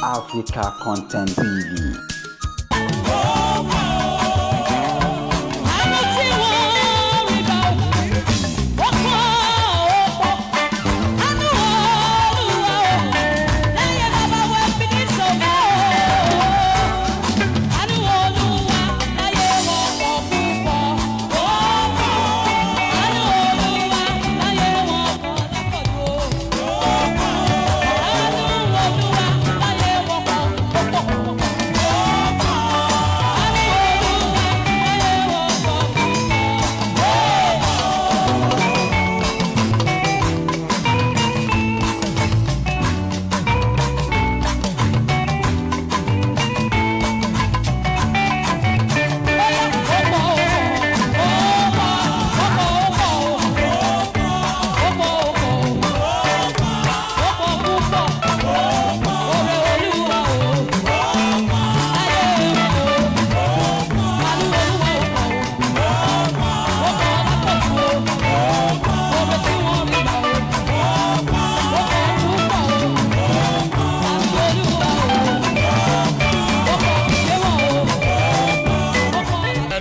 Africa Content TV.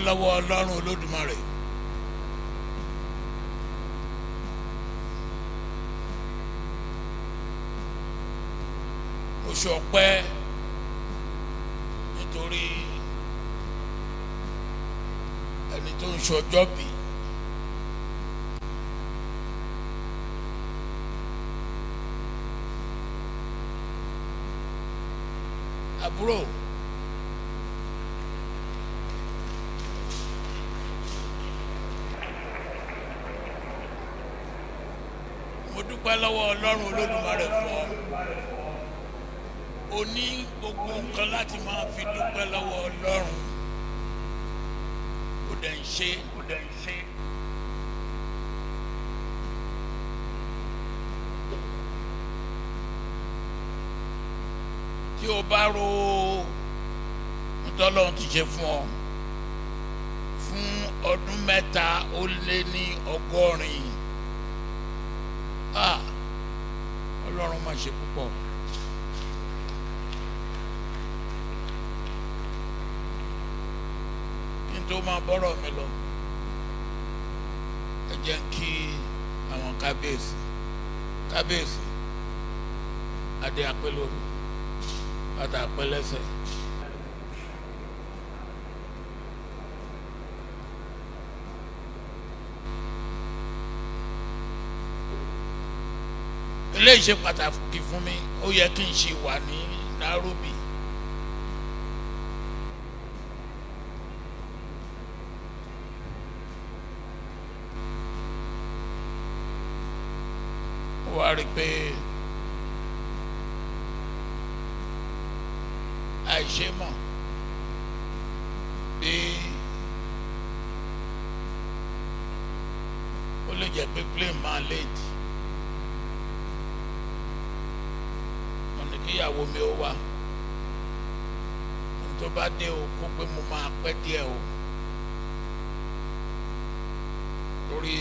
Lọ́wọ́ Ọlọ́run Olódùmarè. Mo ṣọpẹ́ nítorí ẹni tó ń ṣọjọ́ bí. Àbúrò. Mo dúpẹ́ lọ́wọ́ Ọlọ́run Olódùmarè fún ọ. O ní gbogbo nǹkan láti máa fi dúpẹ́ lọ́wọ́ Ọlọ́run. Ó dẹ̀ ń ṣe, ó dẹ̀ ń ṣe. Tí o bá ro ntọ́lọ́run ti ṣe fún ọ fún ọdún 83. Ọlọ́run máa ṣe púpọ̀. Kí n tó máa bọ́rọ̀ mi lọ, ẹ jẹ́ kí àwọn kábíyèsí kábíyèsí adé apẹ́ lórí bàtà apẹ́ lẹ́sẹ̀. Eléyìí ṣe pàtàkì fún mi, ó yẹ kí n ṣe wà ní Nairobi. Ó wá rí i pé àìṣe mọ̀ bí ó lè jẹ́ pé plane máa late. Kíyàwó mi ó wá tó bá dé o kó pé mo máa pẹ́ díẹ̀ o, torí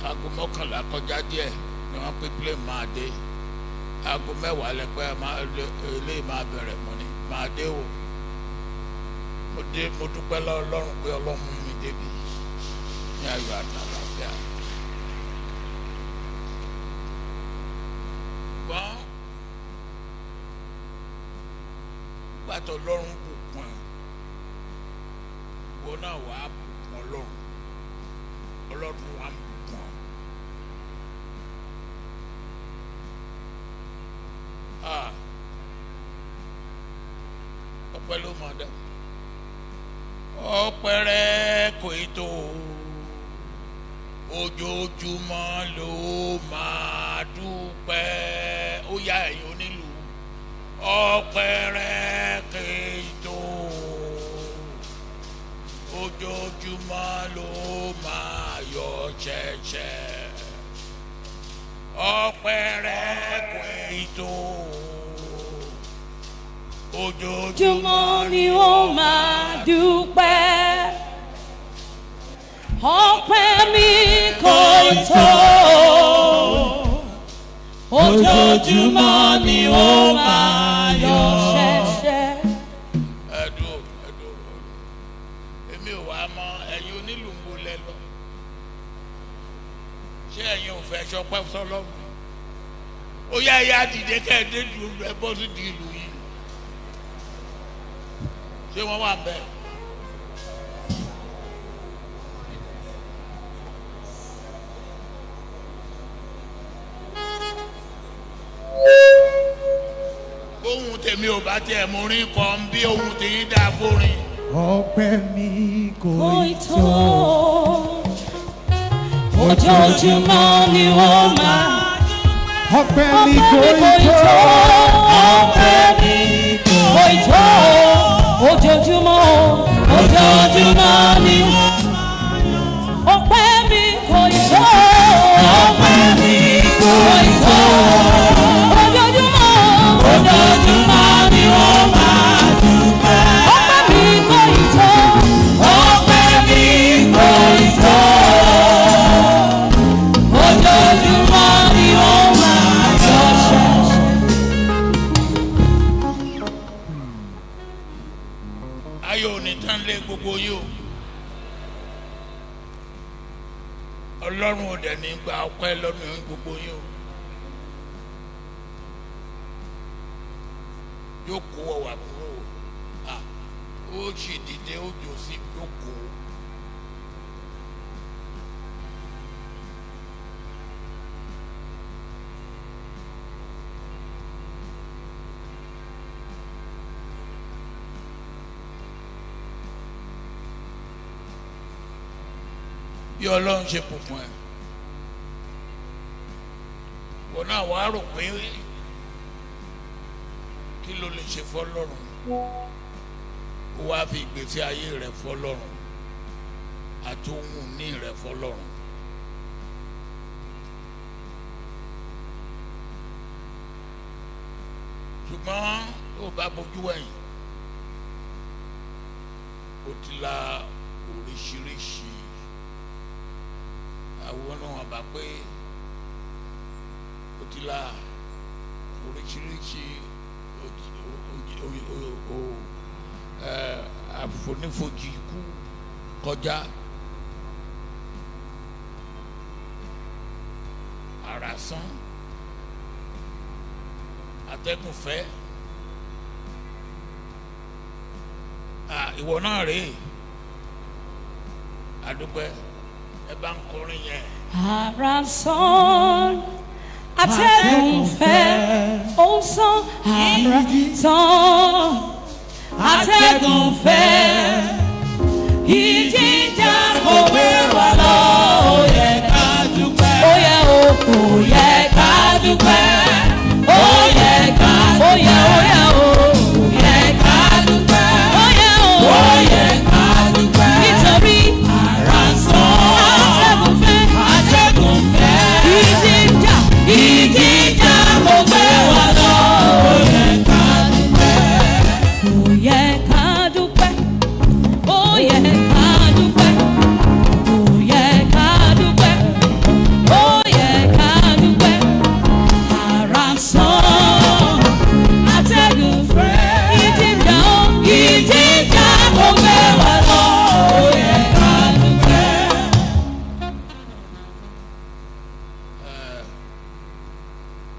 11:00 kọjá díẹ̀ ni wọ́n pé plane máa dé, 10:00 lẹ́pẹ́ eléyìí máa bẹ̀rẹ̀ mọ́ ni máa dé o. Mo dé, mo dúpẹ́ lọ́wọ́ Ọlọ́run pé Ọlọ́run mú mi débi ní ayọ̀ àtàlàáfíà. Gbọ́n gbàtọ̀ Ọlọ́run bùkún ẹ̀, ìwọ náà wàá bùkún Ọlọ́run, Ọlọ́run wàá bùkún ọ. Ọpẹ́ ló mọ̀ dá, ọpẹ́ rẹ kò ì tó, ojoojúmọ́ ló máa dúpẹ́. Ó yá ẹ̀yin onílù, ọpẹ́ rẹ kò ì tó, ojoojúmọ́ ló máa yọ ṣẹ̀ṣẹ̀. Ọpẹ́ rẹ kò ì tó, ojoojúmọ́ ni ó máa dúpẹ́. Ọpẹ́ mi kò tó, Ojoojúmọ́ ni ó máa yọ̀ ṣẹ̀ṣẹ̀. Ẹ̀dùn ẹ̀dùn, èmi ò wá mọ ẹ̀yin onílù ń bolẹ̀ lọ. Ṣé ẹ̀yin ò fẹ́ ṣọpẹ́ sọlọ́run? Ó yá ẹ̀yà dìde kẹ́ẹ̀dé dùn ẹ bọ́ sí di ìlú yìí. Ṣé wọ́n wà bẹ́ẹ̀? Ohun tèmi ò bá tiẹ̀ mú rí kan bí ohun tèyí dáa fórin. Ọpẹ́ mi kò Kò ì ì tó. tó. Ojoojúmọ́ ni ó máa. Ọpẹ́ mi Ọpẹ́ kò mi ì kò ì tó. tó. Ọpẹ́ mi kò ì tó. Ojoojúmọ́ ojoojúmọ́ ni ọpẹ́ mi kò ì tó. Ọpẹ́ mi kò ì tó. Ojoojúmọ́ ojoojúmọ́ ni ó máa dúpẹ́. Ọpẹ́ mi kò ì tó. Ọpẹ́ mi kò ì tó. Ojoojúmọ́ ni ó máa yọ ṣẹ̀ṣẹ̀. Ayọ̀ ò ní tán lé gbogbo yìí o. Ọlọ́run ò dẹ̀ ní gba ọpẹ́ lọ́nà gbogbo yìí o. Yóò kó ọwà kúrò o. Ó sì dìde ó jò sí yóò kó. Bí Ọlọ́run ṣe bùkún ẹ, wọn náà wàá rò pé kí ló lè ṣe fọ́lọ́run. Ó wáá fi ìgbésí ayé rẹ fọ́lọ́run àti ohun ìní rẹ fọ́lọ́run. Ṣùgbọ́n ó bá bojú wẹ̀yìn, ó ti la oríṣiríṣi àwọn náà bá pé ó ti la oríṣiríṣi àfonífojì ikú kọjá. Àràsán, atẹ́gùn fẹ́. Ìwọ náà rèé, àdúpẹ́ ẹ bá ń kọrin yẹn. Àrà sàn, atẹ́gùn fẹ́, ó ń sàn. Àrà sàn, atẹ́gùn fẹ́, ìjìjà kò gbé wa lọ. Ó yẹ ká dúpẹ́. Ó yẹ o, ó yẹ ká dúpẹ́. Ó yẹ ká dúpẹ́. Ó yẹ, ó yẹ o, ó yẹ ká dúpẹ́. Ó yẹ o, ó yẹ ká dúpẹ́. Nítorí àrà sàn, atẹ́gùn fẹ́, atẹ́gùn fẹ́, ìjìjà, ìjìjà kò gbé wa lọ. Ó yẹ ká dúpẹ́. Ó yẹ ká dúpẹ́. Ó yẹ ká dúpẹ́. Ó yẹ ká dúpẹ́. Ó yẹ ká dúpẹ́. Àrà sàn, atẹ́gùn fẹ́, ìjìjà ó, ìjìjà kò gbé wa lọ. Ó yẹ ká dúpẹ́.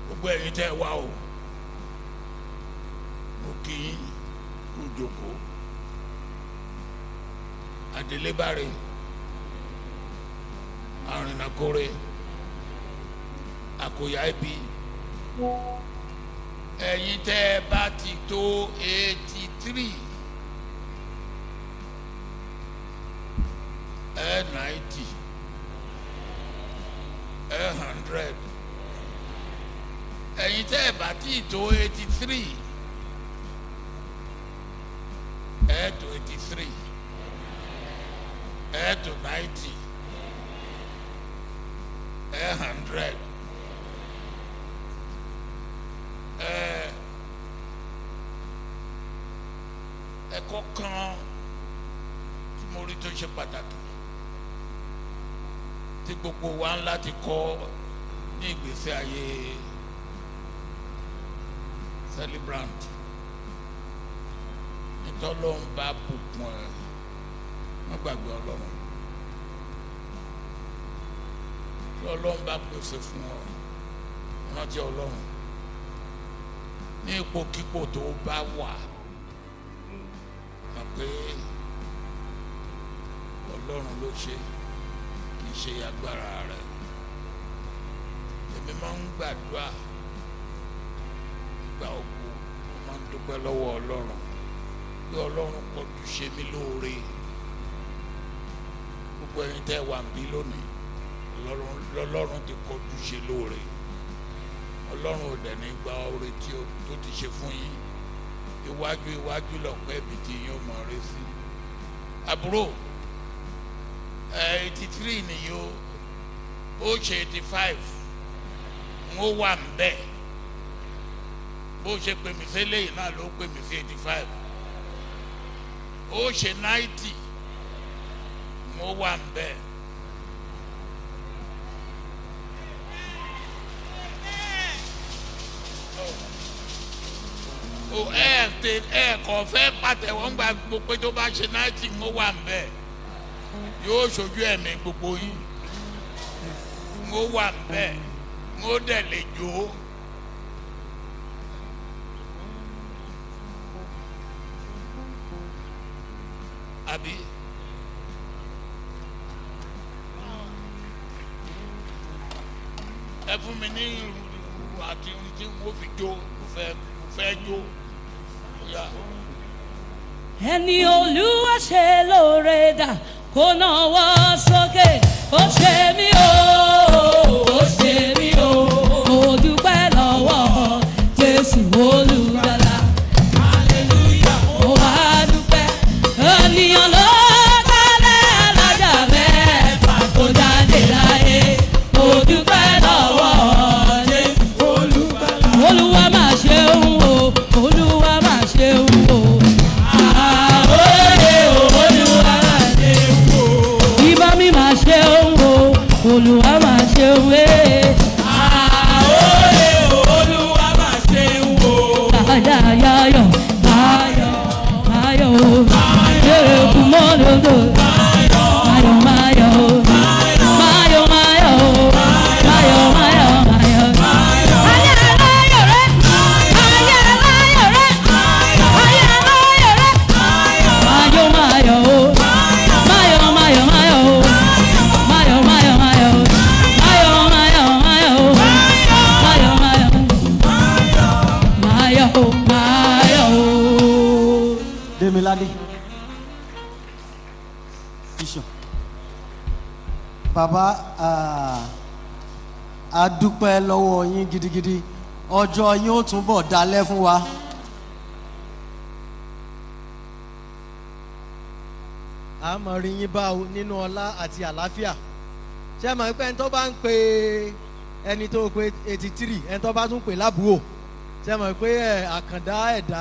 Gbogbo ẹ̀yin tẹ́ ẹ wá o, mo kí yín kú jókòó. Àdélébáre, àrìnàkóre, àkòyà ibi. Ẹ̀yin tẹ́ ẹ bá ti tó 83, ẹ 90, ẹ 100. Ẹ̀yin tẹ́ ẹ bá ti tó 83, ẹ tó 83, ẹ tó 90, ẹ 100. Ẹ ẹ̀kọ́ kan tí mo rí tó ṣe pàtàkì tí gbogbo wa ń láti kọ́ ní ìgbésí ayé Celebrant, nítọ́lọ́run bá bùkún ẹ, má gbàgbé Ọlọ́run. Tí Ọlọ́run bá pèsè fún ọ, rántí Ọlọ́run. Ní ipòkípò tó bá wà, mọ̀ pé Ọlọ́run ló ṣe, kì í ṣe agbára rẹ̀. Èmi máa ń gbàdúrà ìgbà ògo, mo máa ń dúpẹ́ lọ́wọ́ Ọlọ́run pé Ọlọ́run kọjú ṣe mí lóore. Gbogbo ẹ̀yin tẹ́ wà ń bí lónìí, lọ́lọ́run ti kọjú ṣe lóore. Ọlọ́run ò dẹ̀ ní gba oore tí ó tó ti ṣe fún yín. Iwájú iwájú lọ̀pẹ́ ibi tí yín ó mọ̀ ọ́rẹ́ sí. Àbúrò, 83 nìyí o, ó ṣe 85, n ó wà ń bẹ̀. Bó ṣe pè mí sí eléyìí náà ló pè mí sí 85. Ó ṣe 90, n ó wà ń bẹ̀. O ẹ tẹ ẹ kàn fẹ́ pàtẹ́wọ́ ńgbà gbogbo pé tó bá ṣe 90 n ó wà ń bẹ̀. Yóò ṣojú ẹ̀mí gbogbo yín. N ó wà ń bẹ̀, n ó dẹ̀ lè jó. Àbí? Ẹ fún mi ní ìlú àti ohun tí n ó fi jó, mo fẹ́ jó. Ó yá. Ẹni Olúwa ṣe lóore dà kó náwó sókè. Ó ṣe mí o, ó ṣe mí o, mo dúpẹ́ lọ́wọ́ Jésù Olùgbàlà. Mo wá dúpẹ́. Ènìyàn ló kálẹ̀ alájà mẹ́fà tó jáde láyé. Mo dúpẹ́ lọ́wọ́ Jésù. Olúwa máa ṣeun o, Olúwa máa ṣeun o. Àwòrán o, Olúwa máa ṣeun o. Ìbá mi máa ṣeun o, Olúwa máa ṣeun ee. Àwòrán o, Olúwa máa ṣeun o. Ayọ̀, ayọ̀, ayọ̀, o. Èrè kù mọ́ lódò. Ayọ̀, máyọ̀ o. Máyọ̀, máyọ̀ o. Máyọ̀, máyọ̀, máyọ̀. Ayé aláyọ̀ rẹ̀. Ayé aláyọ̀ rẹ̀. Ayé aláyọ̀ rẹ̀. Máyọ̀, máyọ̀ o. Máyọ̀, máyọ̀, máyọ̀ o. Máyọ̀, máyọ̀, máyọ̀ o. Máyọ̀, máyọ̀, máyọ̀ o. Máyọ̀, máyọ̀. Máyọ̀ o, máyọ̀ o. Demilade. Bishop. Bàbá, a dúpẹ́ lọ́wọ́ yín gidigidi. Ọjọ́ yín ó túnbọ̀ dalẹ̀ fún wa. A mọ̀ rí yín bá o nínú ọlá àti àlàáfíà. Ṣé mọ̀ pé ẹni tó bá ń pe ẹni tó pe 83, ẹni tó bá tún pè lábúrò, ṣé mọ̀ pé àkàndá ẹ̀dá.